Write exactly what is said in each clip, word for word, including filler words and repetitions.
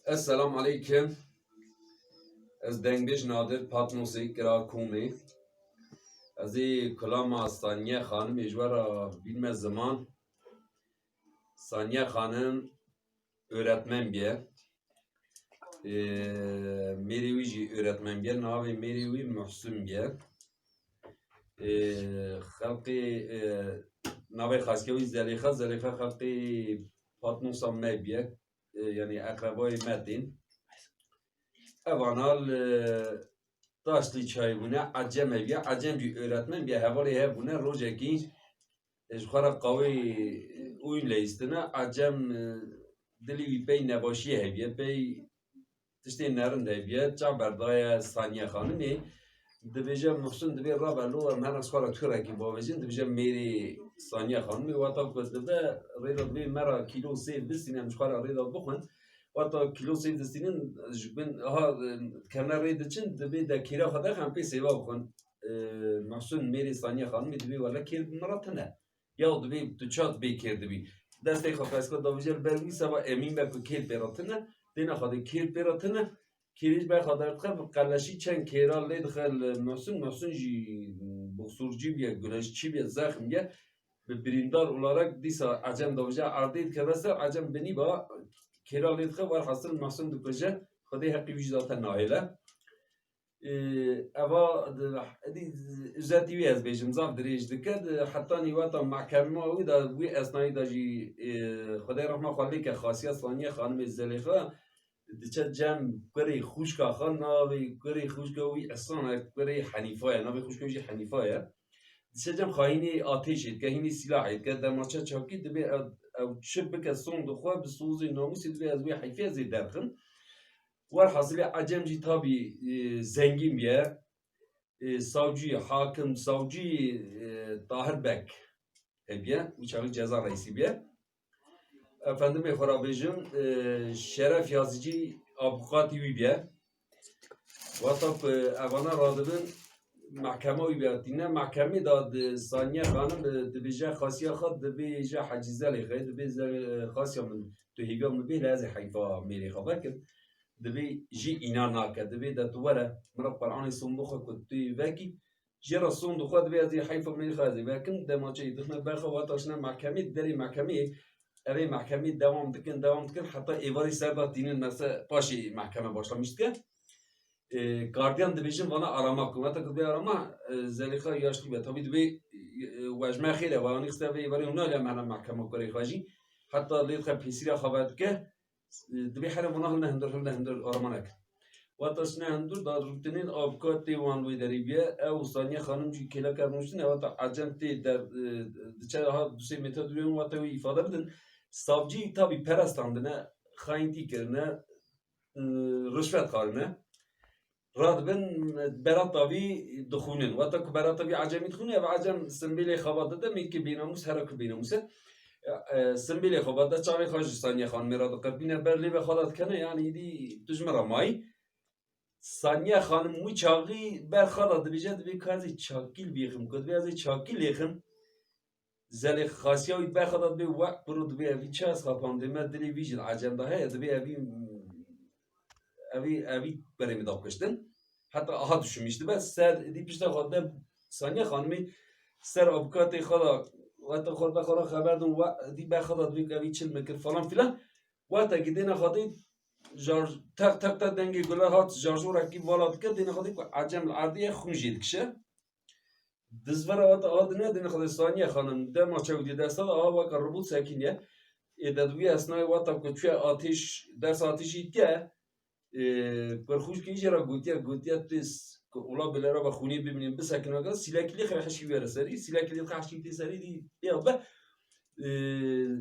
Esselamu aleykum. Ez dengbêj Nadir Patnosê, kira Komê. Ez ê kulama Saniye Xanimê ji we re bînme ziman. Saniye Xanim öğretmen bûye. Ee, mêrê wî jî öğretmen bûye. Navê mêrê wî Muhsin bûye. Ee, xelkê, e, navê xaskiya wî Zelêxa, Zelêxa xelkê Patnosa me bûye. E, yanî eqrebayê me tên. Ev ana li Taşlî çayê bûne, Ecem hebûye, Ecem jî öğretmen bûye, hevalê hev bûne, rojekî, e, ji xwe re qawê oyun leyîstine, Ecem, e, dilî wî pey nebaşiyê hebûye, pey tiştê nerind hebûye, çav berdaye Saniye Xanimê. Dibêje Muhsin, dibê rabe lo, em hene ji xwe re turekî bavêjin, dibêje mêrê Saniye Xanimê, wata ku dibe rê de dibê me re kîlo sêv bistîne, em ji xwe re rê de bixwin. Wata kîlo sêv distînin, ji bin, ha, kevne rê diçin, dibê de kêra xwe de em pê sêva bixwin. E, Muhsin, mêrê Saniye Xanimê, dibê wele kêr bi min re tune. Ya dibê tu çawa dibê kêr dibî. Destê xwe qeska davêje li ber wî seba emîn be ku kêr pê re tune. Têna xwe de kêr pê re tune. Kêrî ji ber xwe derdixe, bi qeleşî çend kêra lê dixe li Muhsin. Muhsin jî boksûrcî bûye, güreşçî bûye, zexm bûye. Bi birîndar olarak dîsa Ecem davêje erdê dikeve ser, Ecem binî ba kêra lê dixe, werhasil Muhsin dikuje. Xwedê heqî wî jî zaten nahêle. Ê, eva di, êdî, özetî wî ez bêjim, zaf dirêj dike. Di hetanî weta mehkema wî de, wî esnayî de jî, ê, Xwedê rehma xwe lê ke, xasiya Saniye Xanimê Zelêxa diçe cem kurê xwişka xwe, navê kurê xwişka wî Ihsan e, kurê Henîfa ye, navê xwişka wî jî Henîfa ye. Diçe cem xwe hînî atêşê dike, hînî sîlahê dike, demaçe çakî dibê ew, ew çi bike, sond xwe bi sozê namûsê dibê ez wê heyfê ez ê derxim. Werhasilê Ecem jî tabî, e, zengîn bûye. E, savcî, hakim, savcî, e, Tahir Bek hebûye. Wî çaxî ceza reîsî bûye. Efendimê xwe re bêjim, e, Şeref Yazıcı avukatî wî bûye. Wata ku evana radibin mehkema wî bûye. Tîne mehkemê de di Saniye Xanim, e, dibêje xasiya xwe, dibêje Hecî Zelêxê, dibê Ze-, e, xasiya min, tu hêviya min bê, lê ez ê heyfa mêrê xwe vekim. Dibê jî îna nake. Dibê de tu were, min re Qur'anê sond bixwe ku tu yê vekî. Jê re sond xwe dibê ez ê heyfa mêrê xwe ez ê vekim. Demaçe yê dixine ber xwe, wata çine mehkemê, derê mehkemê, evê mehkemê dewam dikin, dewam dikin. Heta êvarê ser de tînin, mesela paşê mehkeme başlamiş dike. E, gardiyan dibêjin vana arama ku. Wata ku dibê arama, e, Zelîxa yaşlî be. Tabî dibê, e, wejme xêr e, wanî xiste vê êvarê hûn nalê me hene mehkema kurê xwe jî. Heta lê dixe pêsîra xwe vedike. Dibê here vana hilne hundir, hilne hundir, arama nekin. Wata çine hundir, da rûtinên avukatê wan wê derê bûye. Ew Saniye Xanim jî kêleke rûniştine, wata Ecem tê der, e, diçe ha du sê metre dûrê wan, wata wê îfade bidin. Savcî tabî perestandine, xayîntî kirine, e, rişvet xwarine. Radibin, berata vî dixwînin. Weta ku berata vî Ecemî dixwîne, ev Ecem simbêlê xebat dide, mînkî bênamûs, here ku bênamûs e. E, simbêlê xebat de, çavê xwe ji Saniye Xanimê re diqirpîne, ber lêvê xwe de dikene, yanî îdî tu ji min re mayî. Saniye Xanim wî çaxî ber xwe de dibêje, dibê ka ez ê çakî lêxim, ku dibê ez ê çakî lêxim. Zelê xasiya wî ber xwe de dibê we piro, dibê evî çi ez xapandê me, dilê vî jî li Ecem de heye, dibê evî, evî, evî berê min da kuştin. Heta aha duşimîş dibe, ser, dî pişta xwe de Saniye Xanimî ser avukatê xwe de, weta xwe de xwe de xeber din, we dî ber xwe de dibê evî çil min kir falan filan. Weta ki dêne xwe dê jar, teq teq teq dengê gule hat, jarjorekî vala dike, dêne xwe dê ku Ecem li erdê ye, xwîn jê dikişe. Dizvera wata a dine, dine xwe Saniye Xanim dema çewdî desta da, aha weke robot sekîniye. Ê de di wî esnayê wata ku çûye atîş, ders atîşî dike, ê, kurxûşkê jê re gotiye, gotiye tu s-, ku ola bilera ve xûnê bimînin, bisekin weke, sîlekî lê xe heşî were serî, sîlekî lê xe heşî tê serî dî pê be. E,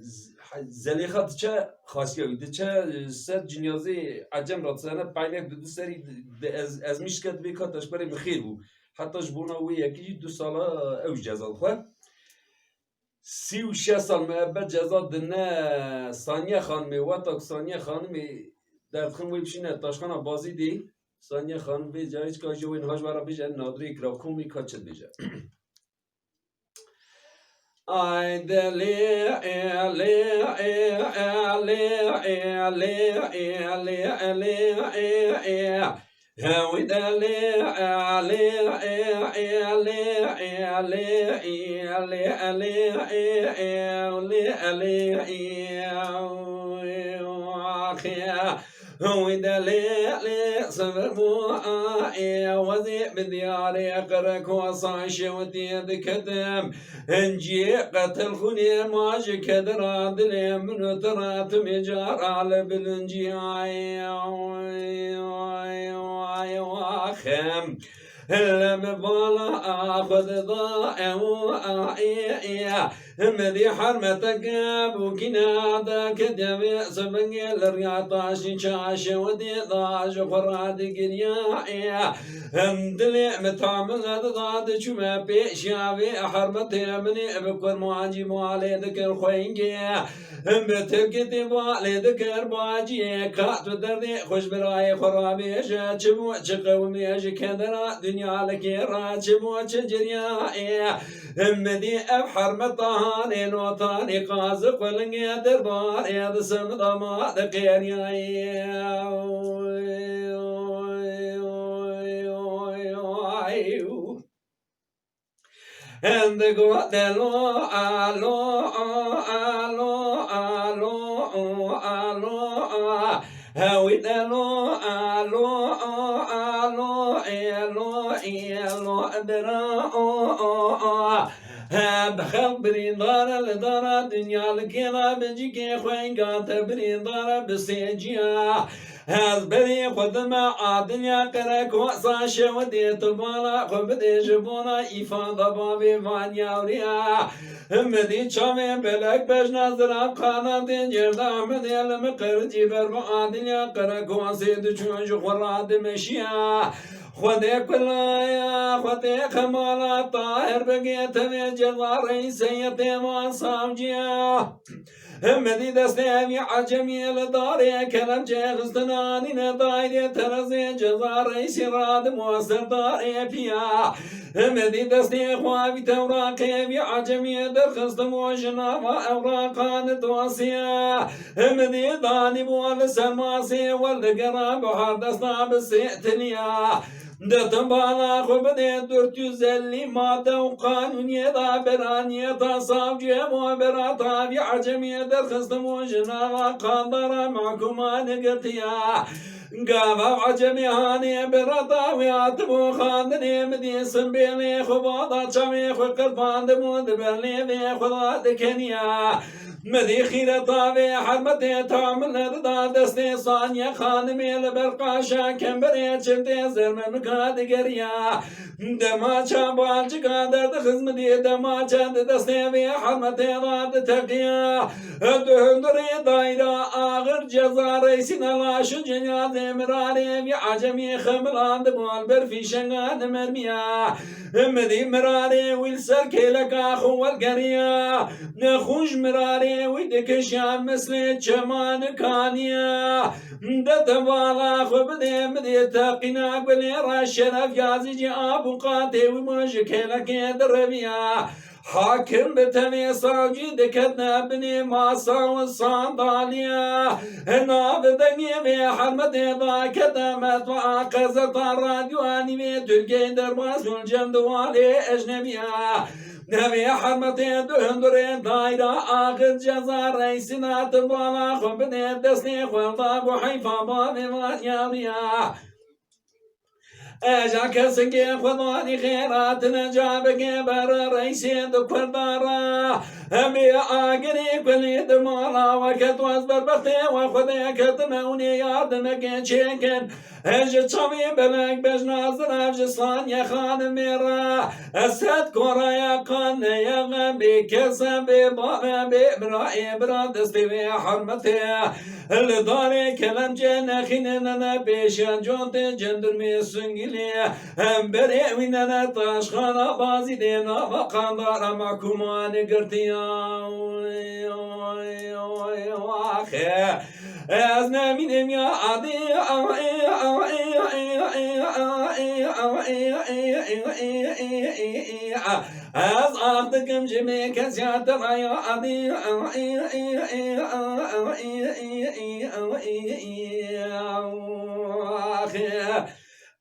z-, he-, Zelêxa diçe xasiya wî, diçe, e, ser cinyazê Ecem re, dizane peynek didi serî, di, di ez-, ezmîş dike, dibê ka te ji berê min xêr bû. Heta ji bona wê yekê jî du sala ew ceza dixwe. Sî û şeş sal muebbet ceza dine Saniye Xanimê, weta ku Saniye Xanimê derdixin wê bişîne taşxana Bazîdê. Saniye Xanim vê carê çika jî wê niha ji we re bêje, Nadirê Kirakomê ka çi dibêje. Ay delî, elî, elî, elî, elî, elî, elî, elî, elî, elî. Hewî delî, elî, elî, elî, elî, elî, elî, elî, elî, elî, elî, axê. Wî delîlê sivir bû, a, ê, wezî bi diyarê qirek û saşê witî diketim. Hincî qetil xûnê ma ji kedira dilê min û tira timê cara li bilincî, ay, ay, ay, ay, axim. Li min bala xwe dida ew, a, ê, ê. Himedî hermeteke bûkîne deke devê sibingê li riya taşî çaşewidê da ji xwe ra digiriya. Ê, him dilê min tamil nedida diçûme pêşiya vê hermetê minê bi kurmancî malê dikir xwengê. Him bi tirkî tê malê dikir baciyê. Ka tu derdê xwe ji birayê xwe ra bêje, çi bû çi qewimê ji kedera dinya li kê ra çi bû çi ciriya. Ê, Himedî ev hermeta hanê notanê qazi qulingê derbarê disim dama diqêriyayê. Hende got delo, alo, alo, alo, alo, a. Hewî delo, alo, alo, elo, elo, bira, o, o, o. He, bi xelk birîndar e li dara dinya, li kêla bicikê xwe, gate birîndar e bi sêciya. Ez berê xwe dime a dinya qerek wesa şewidê tu bala xwe bidê ji bona îfada bavê van yawriya. Himidî çavê belek bejna zirav qanatê cêrda Ahmedê li min qiricî ber bi a dinya qerek wasê diçûn ji xwe ra dimeşiya. Xwedê kulaya, xwedê xemala tahir bigê tevê ceza reîseyetê van savciya. Himidî destê evî ecemiyê li darê kelemcê xistin anîne dayrê terezê ceza reîsî radim û serdarê piya. Himidî destê xwe vî tewraqê vî ecemiyê derxistim û ji nava ewraqan dosiye. Himidî danî bû li ser masê we li gera bihar desta bi sê tiliya. Detin bala xwe bidê dört yüz elli madde û qanûniyê da beraniyê ta savciyê bo berata vî ecemiyê derxistim û ji nava qandara mehkûman girtiya. Gava ecemê hanê berata wê hatibû xandinê min dî simbêlê xwe bada çavê xwe qirpandibû di berlê vê xwe da dikeniya. Midî xîreta vê hermetê tamil nedida destê Saniye xanimê li ber qaşa kemberê çimtê zermemika digeriya. Demaça balcika derdixist midî demaça di destê vê hermetê ra diteqiya. Di hundirê dayra axir ceza reysîna laş û cenazê mirarê vî ecemî xemilandibû li ber fîşengan mermiya. Himidî mirarê wî li ser kêleka xwe welgeriya. Nexûş mirarê wî dikişiya mislê çeman kaniya. De te bala xwe bidê midê teqîna gulê ra şeref yazî cî abûqatê wî min ji kêlekê direviya. Hakim bi tevê savcî diketine binê masa û sandaliya. Hina bi dengê vê hermetê dakete metbaa qezeta radyoya nîvê Tirkiyeyê derbas û cem di walê ecnebiya. Nevê hermetê di hundirê dayra axir ceza reysîna ti bala xwe binê destê xwe da bû heyfa bavê van yariya. Eja kesikê xwedanî xêratine ca bike ber reysê di kurdara. Hemê agirê kulî di mala weke tu ez berbextê we xwedê ketime û nê yardimeke çêkin. Ez ji çavê belek bejna zirav ji Saniye xanimê re. Ez set koraya qaneye bê kese bê bane bê bira ê bira destê wê hermetê. Li darê kelemcê nexînine ne pêşiya contê cendirmê singilê. Em berê wî nene taşxana bazî dê nava qandara mehkûman girtiya. Axe. Ez nemînim ya adî. Ez ax dikim ji me kes ya te ya adî.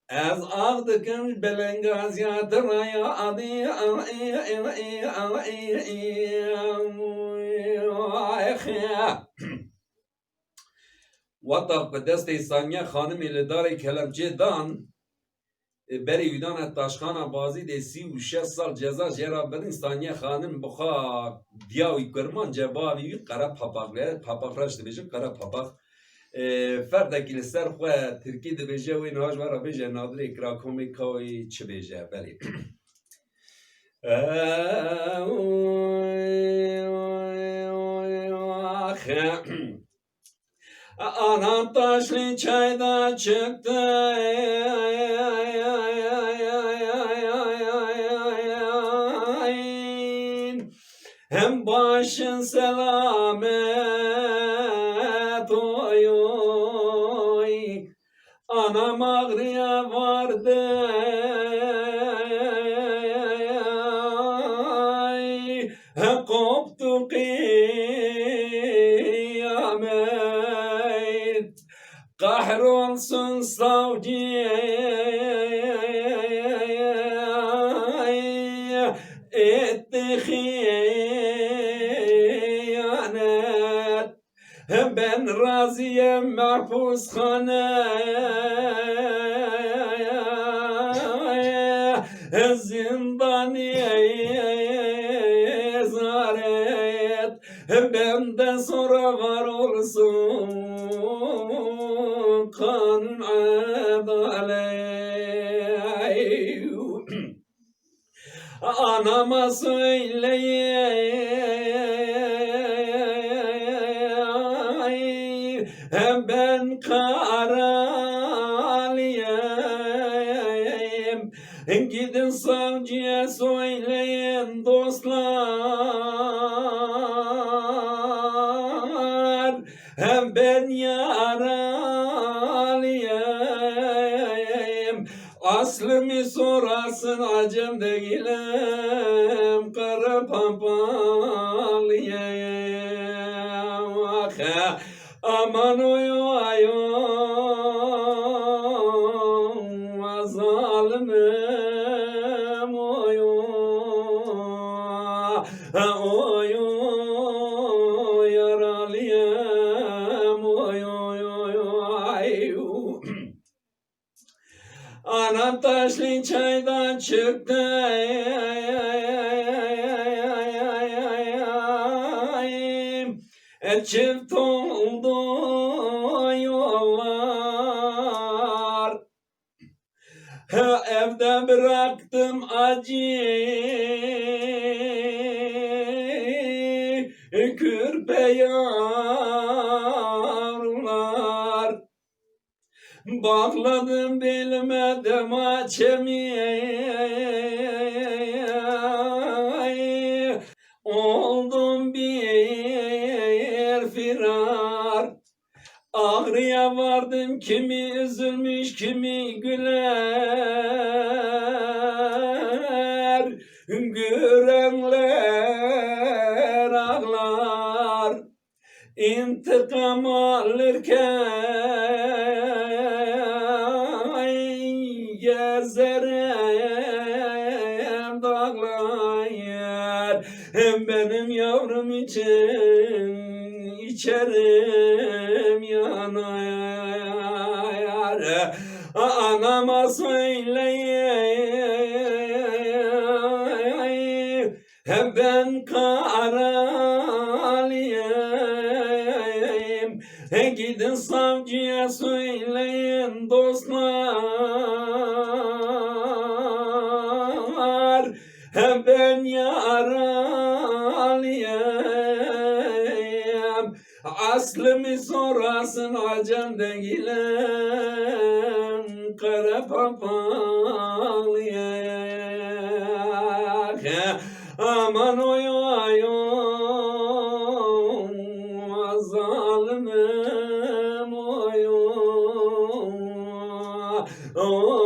Ez ax dikim ji belengaziya te ya adî. Wexta ku destê Saniye Xanimê li darê kelemçê dan, e, berî wî dane taşxana bazî dê sî û şeş sal ceza jê re birin. Saniye Xanim bi xwe diya wî kurmanc e, bavê wî qere papaq e, papaq reş dibêjin, qere papaq. E, ferdekî li ser xwe tirkî dibêje, wê niha ji we re bêje nadirê kirakomê ka wî çi bêje, belê. Ana taşlı çayda çıktı. Hem başın selamet oy oy. Anam ağrıya vardı. Koptu kıyamet. Kahrolsun savcı, etti hıyanet. Ben razıyım mahpushane, zindani zaret. Benden sonra var olsun kanun, adalet. Anama söyleyin, ben karalıyım. Gidin savcıya söyleyin dostlar, hem ben yaralıyım. Aslımı sorasın, acem değilim, kara papalıyım. Ah, aman oy oy oy, zalimim oy oy, oy oy, yaralıyım oy oy oy oy. Anam taşlı çaydan çıktı. Çift oldu yollar. Evde bıraktım acı kürpe yavrular. Bağladım belime demaçemi, oldum bir firar. Ağrıya vardım, kimi üzülmüş, kimi güler. Görenler ağlar. İntikam alırken gezerim dağlar. Benim yavrum için içerim yanar. Anama söyleyin, hem ben karalıyım. Gidin savcıya söyleyin dostlar, hem ben yaralıyım. Aslımı sorasın, acem değilim, kara papalıyım. Aman oy oy oy, zalimim. do